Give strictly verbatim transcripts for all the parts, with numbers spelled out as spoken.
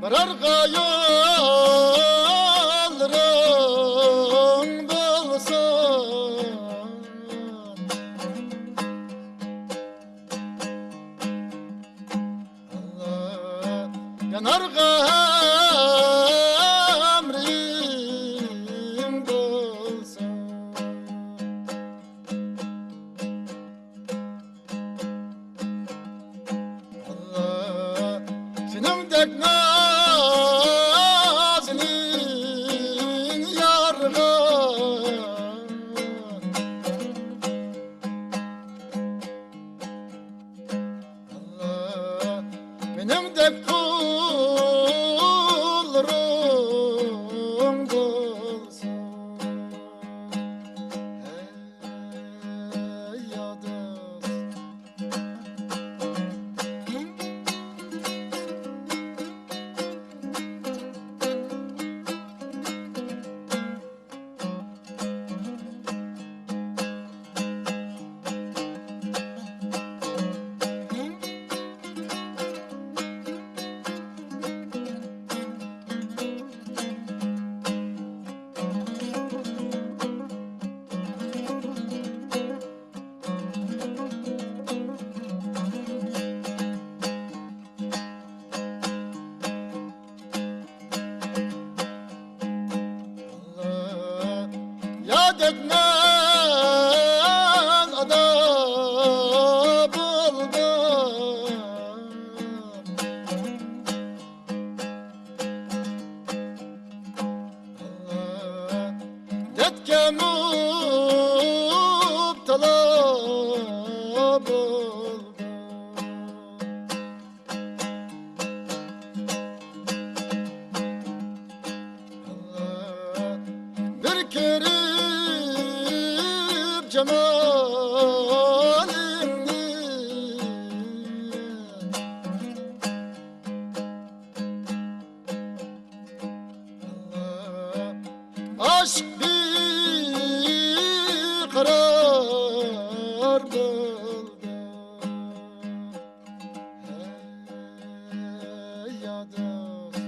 بارارغا يوللىرىڭ بولسۇن. ئاللا يانارغا ئەمرىڭ بولسۇن. ئاللا سېنىڭدەك نازىنىن يارغا. ئاللا مېنىڭدەك قۇللىرىڭ بولسۇن. ھەي يا دوست. يا دەيمەن ئادا بولدۇم. دەردكە مۇپتىلا بولدۇم. بىر كۆرۈپ جامالىڭنى، ئاشىق بىقارار بولدۇم. ھەي يا دوست.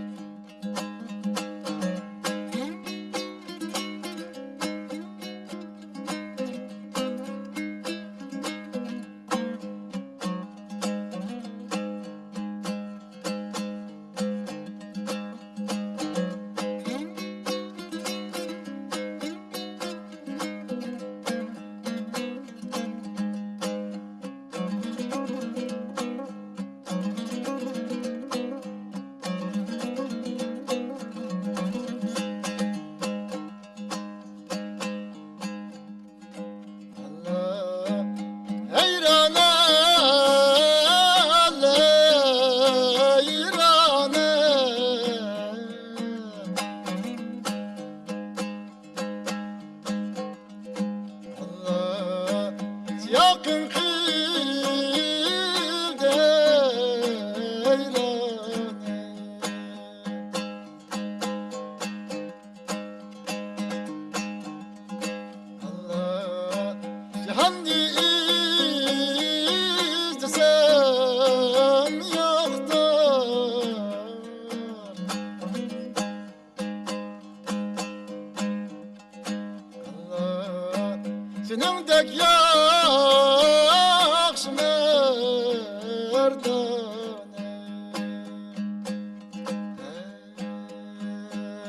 ھەيران، ھەيران. ئاللا، ياقىن قىلدى ھەيران. ئاللا، جاھاننى ئىزدىسەم يوقتۇر. ئاللا، سېنىڭدەك ياخشى مەردانە.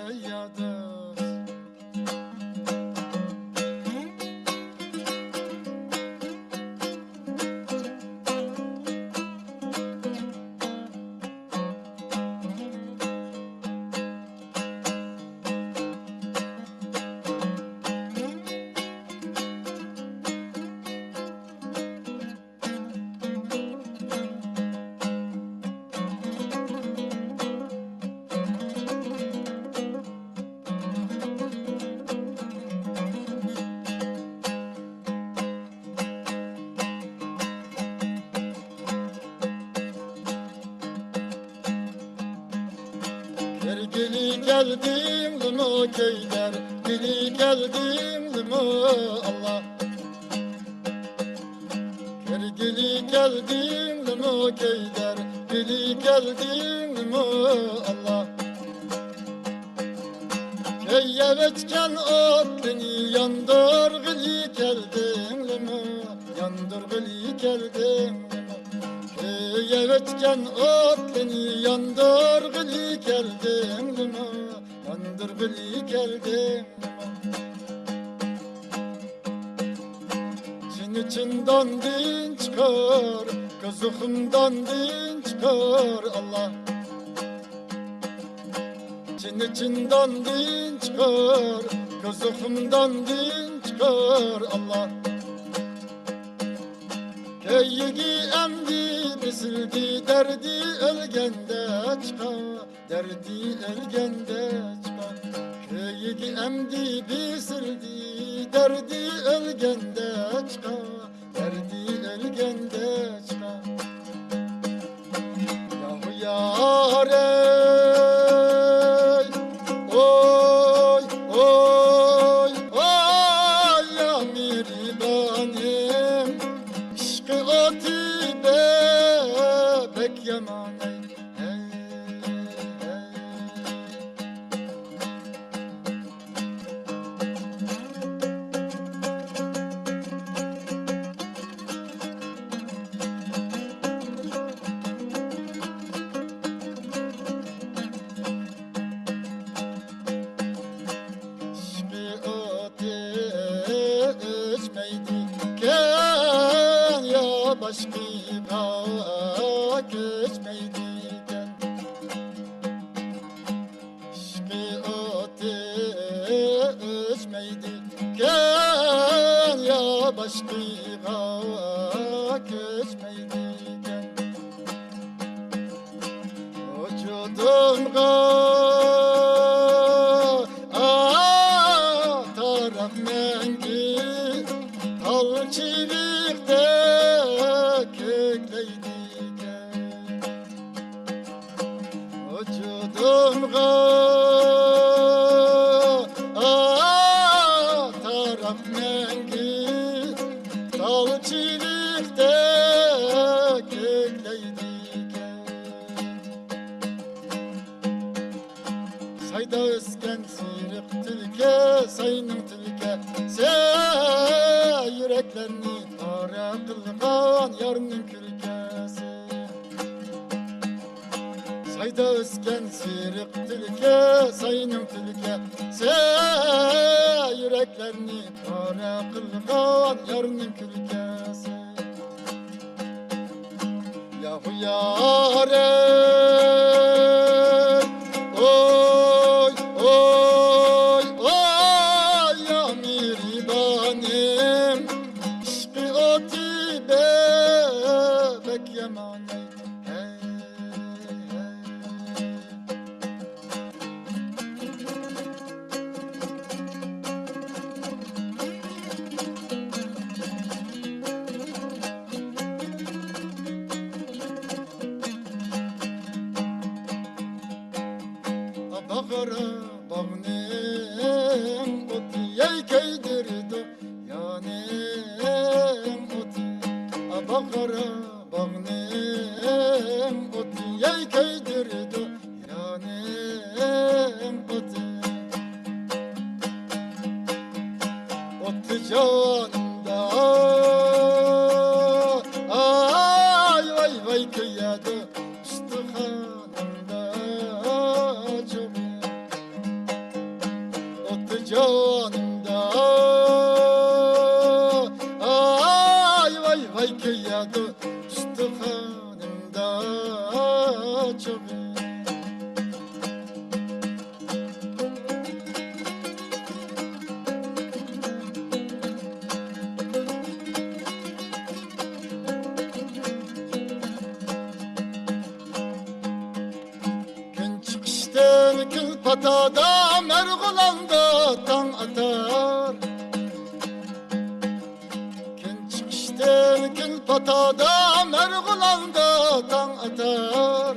ھەي يا دوست. كىرگىلى كەلدىڭلىمۇ كۈيلەر، كىرگىلى كەلدىڭلىمۇ ئاللا. كىرگىلى كەلدىڭلىمۇ كۈيلەر، كىرگىلى كەلدىڭلىمۇ ئاللا. كۆيۈۋەتكەن ئوتلىنى ياندۇرغىلى كەلدىڭلىمۇ؟ ياندۇرغىلى كەلدىڭلىمۇ؟ كۆيۈۋەتكەن ئوتلىنى ياندۇرغىلى كەلدىڭلىمۇ؟ ياندۇرغىلى كەلدىڭلىمۇ؟ چىنى چىنداندىن چىقار، كۆزى خۇمداندىن چىقار، ئاللا. چىنى چىنداندىن چىقار، كۆزى خۇمداندىن چىقار، ئاللا. كۆيۈكى ئەمدى بېسىلدى، دەردى ئۆلگەندە چىقار، دەردى ئۆلگەندە چىقار. كۆيۈكى ئەمدى بېسىلدى، دەردى ئۆلگەندە چىقار، دەردى ئۆلگەندە چىقار. يا يارەي، ئوي، ئوي، ئوي، يا مېھرىبانىم، ئىشقى ئوتى بەك يامان. ئىشقى ئوتى ئۆچمەيدىكەن، يا باشقىغا كۆچمەيدىكەن. ئىشقى ئوتى ئۆچمەيدىكەن، يا باشقىغا كۆچمەيدىكەن. ۋۇجۇدۇمغا تاراپ مەڭگۈ تال چىۋىقتەك كۆكلەيدىكەن. ۋۇجۇدۇمغا تاراپ مەڭگۈ تال چىۋىقتەك كۆكلەيدىكەن. سايدا ئۆسكەن سېرىق تۈلكە، ساينىڭ تۈلكىسى، يۈرەكلەرنى پارە قىلغان يارنىڭ كۈلكىسى. سايدا ئۆسكەن سېرىق تۈلكە، ساينىڭ تۈلكىسى، يۈرەكلەرنى پارە قىلغان يارنىڭ كۈلكىسى. يا يارەي، ئوي، ئوي، ئوي، يا مېھرىبانىم، ئىشقى ئوتى بەك يامان. باغرى باغنىڭ ئوتى يەي كۆيدۈرىدۇ، يانىڭ ئوتى. باغرى باغنىڭ ئوتى يەي كۆيدۈرىدۇ، يانىڭ ئوتى. ئوتى جانىمدا، ئاي ۋاي ۋاي، كۆيەدۇ ئۇستىخانىمدا چوغى. ئوتى جانىمدا، ئاي ۋاي ۋاي، كۆيەدۇ ئۇستىخانىمدا چوغى. كۈن چىقىشتىن كۈن پاتادا، مەرغۇلاندا تاڭ ئاتار. كۈن چىقىشتىن كۈن پاتادا، مەرغۇلاندا تاڭ ئاتار.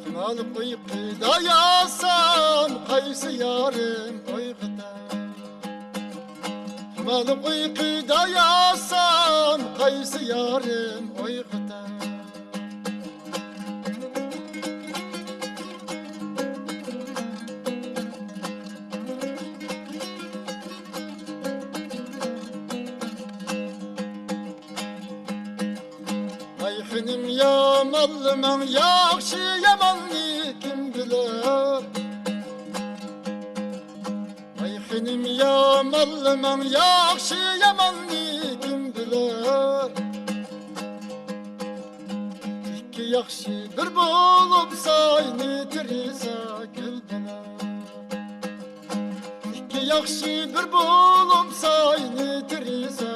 خىمالىق ئۇيقۇدا ياتسام، قايسى يارىم ئويغىتار؟ خىمالىق ئۇيقۇدا ياتسام، قايسى يارىم ئويغىتار؟ خېنىم يامانلىماڭ، ياخشى ياماننى كىم بىلەر؟ ۋاي خېنىم يامانلىماڭ، ياخشى ياماننى كىم بىلەر؟ ئىككى ياخشى بىر بولۇپ ساينى تېرىسا گۈل بولار. ئىككى ياخشى بىر بولۇپ ساينى تېرىسا